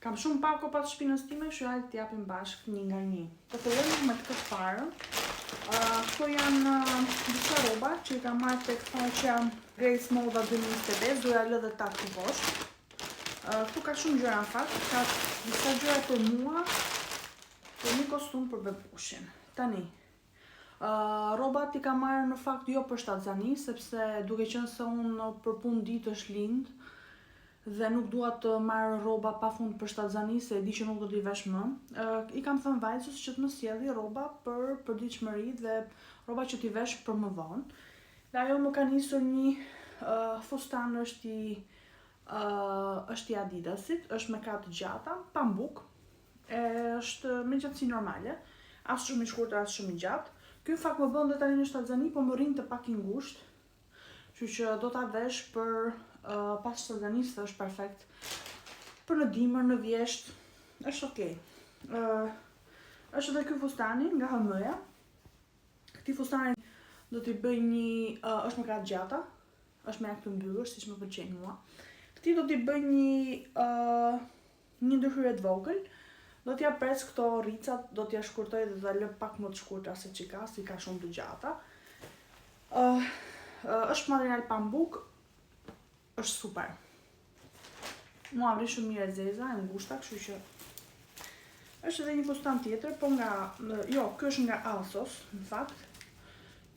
Kam shumë pako pas shpinës time, kështu hajde t'i japim bashkë një nga një. Po fillojmë me këtë të parën. Uh, këto janë uh, disa rroba që i kam marrë tek faqja Grace Moda 2025, do ja lë dhe ta këtu poshtë. Uh, këtu ka shumë gjëra në fakt, ka disa gjëra për mua, për një kostum për bebushin. Tani, uh, rrobat i kam marrë në fakt jo për shtatzani, sepse duke qenë se unë për punë ditësh lind, dhe nuk dua të marr rroba pafund për shtatzani se e di që nuk do t'i vesh më. Uh, I kam thënë vajzës që të më sjelli rroba për përditshmëri dhe rroba që t'i vesh për më vonë. Dhe ajo më ka nisur një uh, fustan është i uh, është i Adidasit, është me krah të gjata, pambuk, e është me gjatësi normale, as shumë i shkurtër, as shumë i gjatë. Ky në fakt më bën dhe tani në shtatzani, po më rrinte pak i ngushtë. Kështu që do ta vesh për uh, pas shtatzanisë, është perfekt. Për në dimër, në vjesht, është okay. Uh, është edhe ky fustani nga H&M-ja. Këtij fustani do t'i bëj një, uh, është me krah të gjata, është me jakë të mbyllur, siç më pëlqejnë mua. Këtij do t'i bëj një uh, një ndërhyrje të vogël. Do t'ja pres këto rricat, do t'ja shkurtoj dhe do ta lë pak më të shkurtra se ç'i ka, si ka shumë të gjata. Uh, uh, është material pambuk, është super. Mua më rri shumë mirë e zeza, e ngushta, kështu që është edhe një fustan tjetër, po nga, jo, ky është nga Asos, në fakt.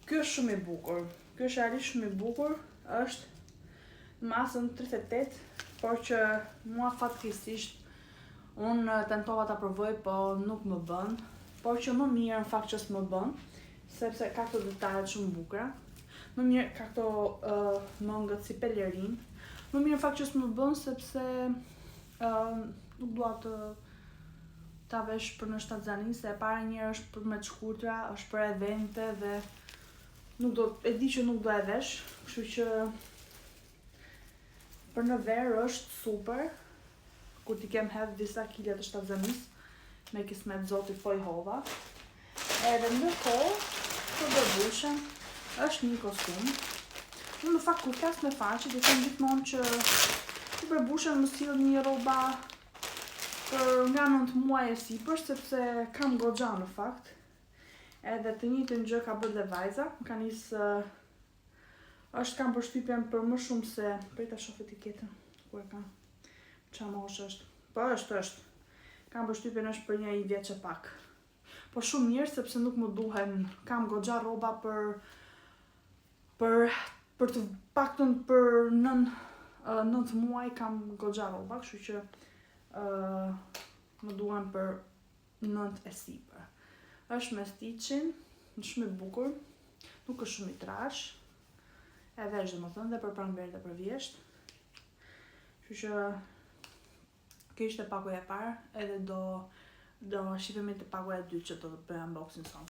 Ky është shumë i bukur. Ky është realisht shumë i bukur, është në masën 38, por që mua fatkeqësisht unë tentova ta provoj, po nuk më bën. Por që më mirë në fakt që s'më bën, sepse ka këto detajet shumë bukura. Më mirë ka këto uh, mëngët si pelerin. Më mirë në fakt që s'më bën sepse uh, nuk dua të ta vesh për në shtatzani, se e para njëherë është për me të shkurtra, është për evente dhe nuk do, e di që nuk do e vesh, kështu që për në verë është super, kur t'i kem hedh disa kile të shtatzanisë, me kismet zotit po i hodha. Edhe ndërkohë, për bebushen, është një kostum. Unë në fakt kur flas me faqet, i them gjithmonë që për bebushen më sill një rroba për nga 9 muaj e sipër, sepse kam goxha në fakt. Edhe të njëjtën gjë ka bërë dhe vajza, më ka nis është kam përshtypjen për më shumë se prej ta shoh etiketën ku e kam. Ça moshë është? Po është, është. Kam përshtypjen është për një i vjeç e pak. Po shumë mirë sepse nuk më duhen, kam goxha rroba për për për të paktën për nën 9 muaj kam goxha rroba, kështu që ë më duhen për 9 e sipër. Është me Stitchin, shumë i bukur, nuk është shumë i trash. Edhe është domethënë dhe për pranverë dhe për vjesht. Kështu që kjo ishte pakoja e parë, edhe do do shihemi te pakoja e dytë që do të bëj unboxing sonte.